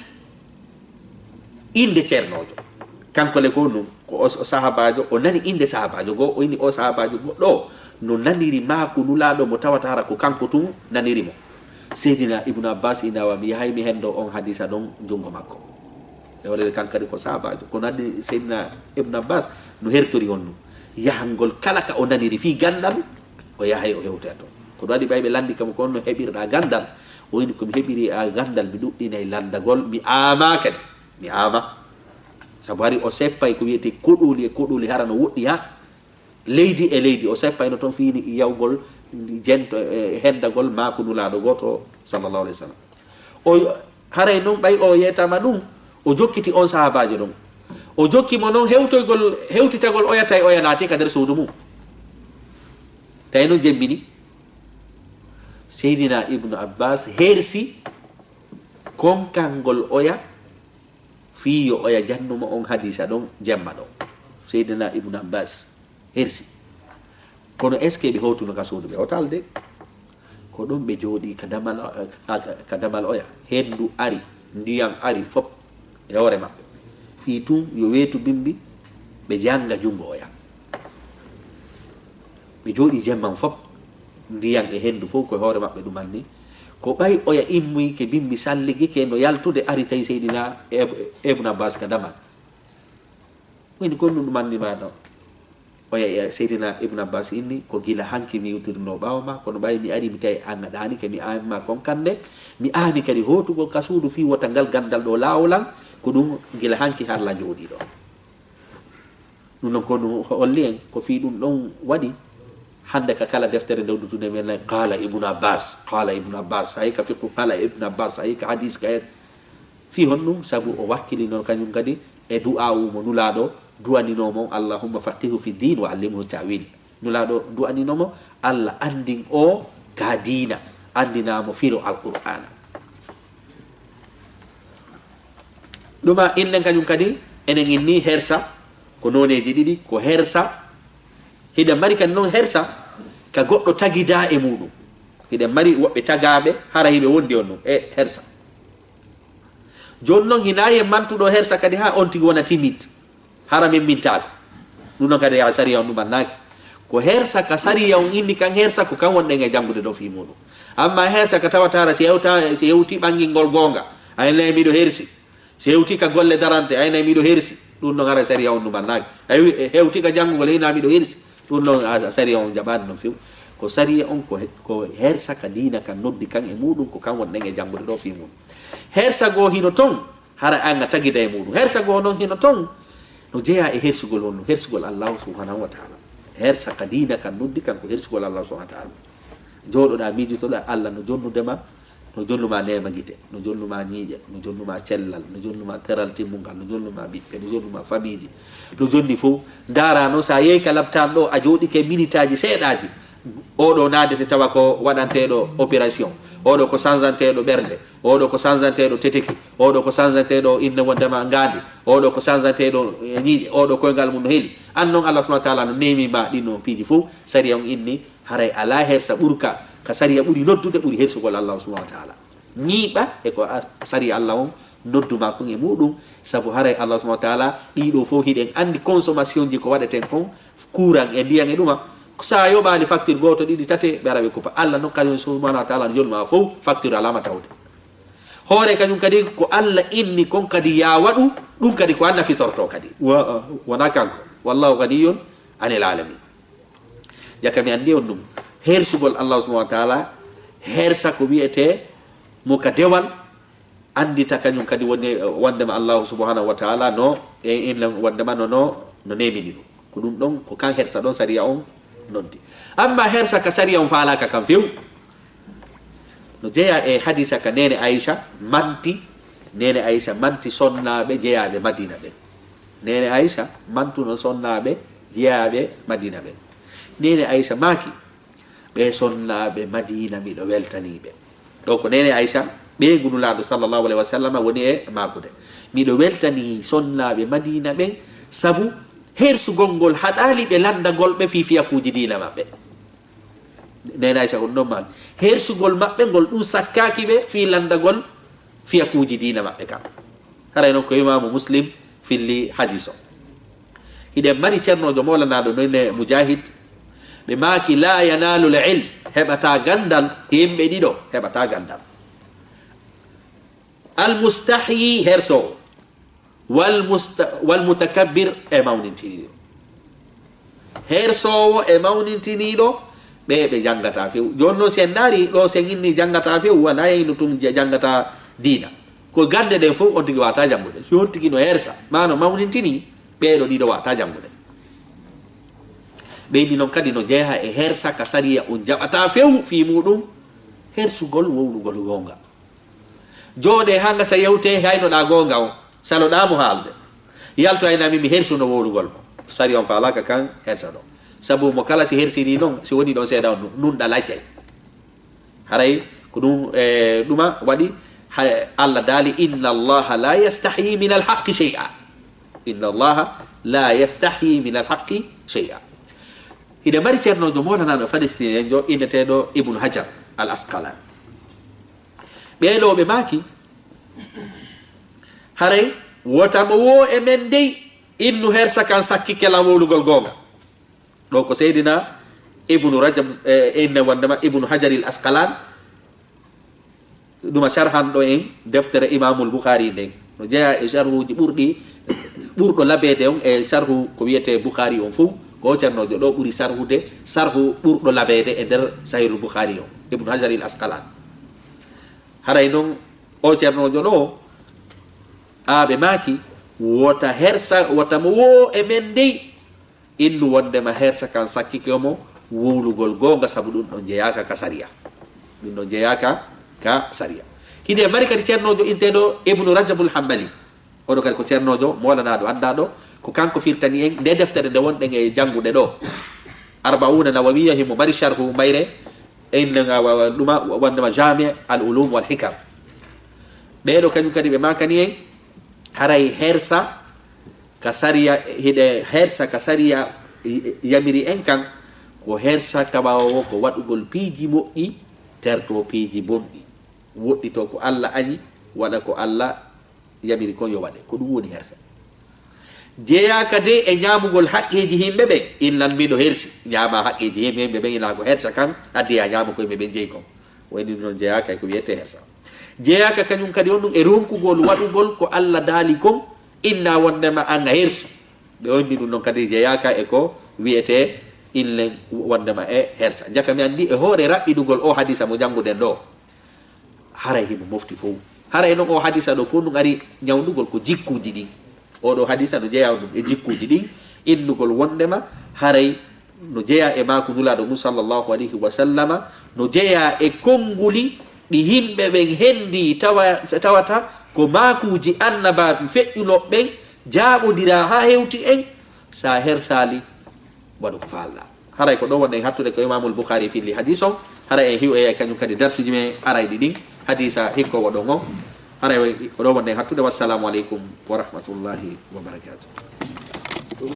innde ceernoojo. Kanko le ko nun, ko o, o sahaabaajo, o nani innde sahaabaajo goo, o inni o sahaabaajo goɗɗo o no naniri maaku Nulaaɗo mo tawata hara ko kanko tun naniri mo. Seydina Ibnu Abbas inni awa mi yahay mi henndo on hadisa ɗon junngo makko. E hoore kan kadi ko sahaabaajo. Kono anndi Seydina Ibnu Abbas no hertori on nun. Yahangol kala ka o naniri fii ganndal, o yahay o hewtoya ton. Ko ɗum waɗi ɓay ɓe lanndi kamo ko on no heɓirɗa ganndal. O inni ko mi heɓiri a ganndal, mi ɗuɗɗinay lanndagol, mi aama kadi. Mi aama. Sabu hari o seppay ko wiyetee koɗooli e koɗooli hara no woɗɗi ha leydi e leydi. O seppayno ton fii ni yawgol jento, e, hendagol maaku Nulaaɗo gooto, sallallahu alayhi wa sallam. O, haray non ɓay o yeetama ɗum, o jokkiti on sahaabaajo ɗon. O jokki mo non hewtoygol, hewtitagol oya, tawi oya naati ka nder suudu mum. Tawi non jemmini. Seydina Ibnu Abbas hersi konkangol oya fii yo oya jannu mo on hadisa ɗon jemma ɗon. Seydina Ibnu Abbas hersi. Kono est-ce que ɓe hewtuno ka suudu? Ɓe hewtaali de. Ko ɗon ɓe jooɗii ka damal, ka, ka damal oya. Henndu ari, ndiyan ari, fop e hoore maɓɓe. Fii tun yo weetu bimbi, ɓe jannga junngo oya. Ɓe jooɗii jemman fop, ndiyan e henndu fof ko e hoore maɓɓe ɗuman ni. Ko ɓay oya immuyke bimbi salligike no yaltude ari tawi Seydina Eb-, Ibnu Abbas ka damal. Woni ko ɗum ɗuman ni ma ɗon. Oya, e Seydina Ibnu Abbas inni, ko gila hanki mi yewtirinoo ɓaawo ma, kono ɓay mi ari mi tawi an a ɗaanike, mi aami ma kon kannde, mi aami kadi hootugol ka suudu fii wota ngal ganndal ɗo laawol an, ko ɗum gila hanki halla jooɗii ɗo. Ɗum noon ko ɗum holli en, ko fii ɗum ɗon waɗi hannde ka kala deftere nde uddutunde men nay, qaala Ibnu Abbas, qaala Ibnu Abbas, hay ka fiqhu qaala Ibnu Abbas, hay ka hadis ka en. Fii honɗum? Sabu o wakkilino kañum kadi e du'aawu mo Nulaaɗo du'aninoo mo, "Allahumma faqqihhu fi din wa allimhu ta'wil." Nulaaɗo du'aninoo mo, "Allah anndin o ka diina, anndinaa mo firo Alqur'aana." Ɗuma innen kañum kadi, enen inni hersa ko nooneeji ɗiɗi, ko hersa, hiɗen mari kadi noon hersa ka goɗɗo tagidaa e muuɗum. Hiɗen mari woɓɓe tagaaɓe, hara hiɓe wondi on ɗum e hersa. Jooni noon, hinaa e mantuɗo hersa kadi haa on tigi wona timide, hara min mintaako. Ɗum noon kadi, yaa sariya on ɗum annaaki. Ko hersa ka sariya on inni kan hersa, ko kan wonɗen e janngude ɗo fii muuɗum. Amma hersa ka tawata hara si hewta, si hewti ɓanngingol goonga, a inni miɗo hersi. Si hewti ka golle darante, a inni miɗo hersi. Ɗum noon hara sariya on ɗum annaaki. A wi-, hewti ka janngugol, a inni miɗo hersi. Ɗum noon a, a sariya on jaɓaani noon few. Ko sariya on ko he-, ko hersa ka diina kan noddi kan e muuɗum, ko kan wonɗen e janngude ɗo fii muuɗum. Hersa goo hino ton, hara an a tagida e muuɗum. Hersa goo noon hino ton, no jeyaa e hersugol honɗum? Hersugol Allaahu subhanahu wa ta'ala. Hersa ka diina kan noddi kan ko hersugol Allaahu subhanahu wa ta'ala. Jooɗoɗaa miijotoɗaa Allah no jonnude ma, no jonnu ma neema gite, no jonnu ma ñiiƴe, no jonnu ma cellal, no jonnu ma teral timmungal, no jonnu ma ɓiɓɓe, no jonnu ma famiiji, no jonni fof. Ndaara noon, so a yehi ka laptaan ɗo, a jooɗike minitaaji seeɗaaji, oɗo naadete tawa ko waɗanteeɗo opération, oɗo ko sansanteeɗo ɓernde, oɗo ko sansanteeɗo teteki, oɗo ko sansanteeɗo inne wondema ngaandi, oɗo ko sansanteeɗo, eh, ñiiƴe, oɗo koyngal mum no heli. An noon, Allah subhanahu wa ta'ala no neemi ma ɗin noon piiji fof, sariya on inni, haray alaa hersa ɓurka, ka sariya ɓuri noddude, ɓuri hersugol Allah subhanahu wa ta'ala. Ñiiɓa e ko a-, sariya Allah on noddu ma kon e muuɗum, sabu haray Allah subhanahu wa ta'ala, ɗiɗo fof hiɗen anndi consommation ji ko waɗeten kon, courant e ndiyan e ɗuma. Ko sa yoɓaali facture gooto, ɗiɗi, tate, ɓe ara ɓe kupa. Allah noon kañum subhanahu wa ta'ala no jolma fof, facture alaa ma tawde. Hoore kañum kadi ko Allah inni kon kadi yaa waɗu, ɗum kadi ko an nafitorto kadi. Wa-, wonaa kanko. Wallahu ganiyun anil alamin. Jaka mi anndi on ɗum, hersugol Allah subhanahu wa ta'ala, hersa ko wi'etee mo ka dewal, anndita kañum kadi woni wonndema Allah subhanahu wa ta'ala no, e, inna wonndema no, no, no nemini ɗum. Ko ɗum ɗon, ko kan hersa ɗon sariya on noddi. Amma hersa ka sariya on faalaaka kan few, no jeyaa e hadisa ka Neene Aisha manti, Neene Aisha manti sonnaaɓe jeyaaɓe Madina ɓen. Neene Aisha mantuno sonnaaɓe jeyaaɓe Madina ɓen. Neene Aisha maaki, "Ɓee sonnaaɓe Madina, miɗo weltanii ɓe." Ɗo ko Neene Aisha, ɓeyngu Nulaaɗo sallallahu alaihi wa sallama, woni e maakude. "Miɗo weltanii sonnaaɓe Madina ɓen, sabu hersugol ngol haɗaali ɓe lanndagol ɓe fii fiyakuuji diina maɓɓe." Neene Aisha on ɗon maaki, hersugol maɓɓe ngol, ɗum sakkaaki ɓe fii lanndagol fiyakuuji diina maɓɓe kan. Haray non ko Imaamu Muslim filli hadis o. Hiɗen mari ceernoojo mawlanaaɗo non ne Mujahid, ɓe maaki, "La yanaalul ilm, heɓataa ganndal, yimɓe ɗiɗo heɓataa ganndal. Al mustahyi, hersoowo, wal musta-, wal mutakabbir, e mawnintiniiɗo." Hersoowo e mawnintiniiɗo, ɓe ɓe janngataa few. Jooni non, si en ndaari ɗo, si en inni janngataa few, wonaa en innu tun ja-, janngataa diina. Ko gannde ɗen fow on tigi waawataa janngude. Si on tigi no hersa, maa no mawnintini, ɓee ɗoo ɗiɗo waawataa janngude. Ɓe inni non kadi no jeyaa e hersa ka sariya on jaɓataa few fii muuɗum, hersugol wowlugol goonga. Jooɗee haa ngasa yewtee, haynoɗaa goonga on, saloɗaa mo haalde. Yaltu ayna mi, mi hersuno wowlugol mo. Sariya on faalaaka kan hersa ɗon. Sabu mo kala si hersinii non, si wonii ɗon seeɗa on, nunɗal accay. Haray ko ɗum, e, ɗuma waɗi, ha-, Allah daali, "Inna Allaha la yastahyi min al-haqqi shay'a." "Inna Allaha la yastahyi min al-haqqi shay'a." Hiɗen mari ceernoojo mawlanaaɗo Falistinenjo inneteeɗo Ibnu Hajar al Asqalani. Ɓee ɗoo ɓe maaki, haray wota mo woo e men dey innu hersa kan sakkike lan wowlugol goonga. Ɗo ko Seydina Ibnu Rajab, e, inne wonndema Ibnu Hajar al Asqalani, ɗuma sharhanɗo en deftere Imaamul Bukhari nden. No jeyaa e sharhuuji ɓurɗi, ɓurɗo labeede on e sharhu ko wiyetee Bukhari on fow, ko o ceernoojo ɗo ɓuri sharhude, sharhu ɓurɗo labeede e nder Sahihul Bukhari on, Ibnu Hajar al Asqalani. Haray non o ceernoojo ɗo, a, ɓe maaki, wota hersa, wota mo woo e men dey innu wonndema hersa kan sakkike mo wowlugol goonga, sabu ɗum ɗon jeyaaka ka sariya. Ɗum ɗon jeyaaka ka sariya. Hiɗen mari kadi ceernoojo inteeɗo Ibnu Rajabul Hambali. Oɗo kadi ko ceernoojo mawlanaaɗo anndaaɗo. Ko kanko firtani en nde deftere nde wonɗen e janngude ɗo, Arba'una Nawawiya, himo mari sharhu mayre, inna nga wa-, wa-, ɗuma wonndema Jami' al Ulum wal Hikam. Ɓee ɗoo kañum kadi ɓe maakani en, haray hersa ka sariya, hiɗe hersa ka sariya yamiri en kan, ko hersa tawa o ko waɗugol piiji moƴƴi, terto piiji bonɗi, woɗɗito ko Allah añi, waɗa ko Allah yamiri kon yo waɗe. Ko ɗum woni hersa. Jeyaaka de e ñaamugol haqqeeji yimɓe ɓen. Innan miɗo hersi, ñaama haqqeeji yimɓe ɓen, ina ko hersa kan addi a ñaama ko yimɓe ɓen jeyi kon. Wayni noon jeyaaka e ko wiyetee hersa. Jeyaaka kañum kadi on ɗum e ronkugol waɗugol ko Allah daali kon, inna wonndema an a hersi. Ɓe onni ɗum noon kadi jeyaaka e ko wiyetee inlen wonndema e hersa. Jaka mi anndi e hoore raɓɓiɗugol o hadisa mo jannguɗen ɗo, haray himo mofti fow. Haray noon o hadisa ɗo fow ɗum ari ñawndugol ko jikkuuji ɗin. Oɗo hadisa no jeyaa ɗum e jikkuuji ɗin, innugol wonndema haray no jeyaa e maaku Nulaaɗo mum sallallahu alayhi wa sallama, no jeyaa e konnguli ɗi yimɓe ɓen henndii tawa-, tawata ko maakuuji annabaaɓe feƴƴunooɓe ɓen, jaaɓondiraa haa hewti en, sa hersaali, waɗu ko faalɗaa. Haray ko ɗo wonɗen hattude ko Imaamul Bukhari filli hadis on, haray en hiwoyay kañum kadi darsuji men arayɗi ɗin, hadisa hikkowo ɗon on. Haray ko ɗo wonɗen hattude. Wassalamu aleykum wa rahmatullahi wa barakatuh.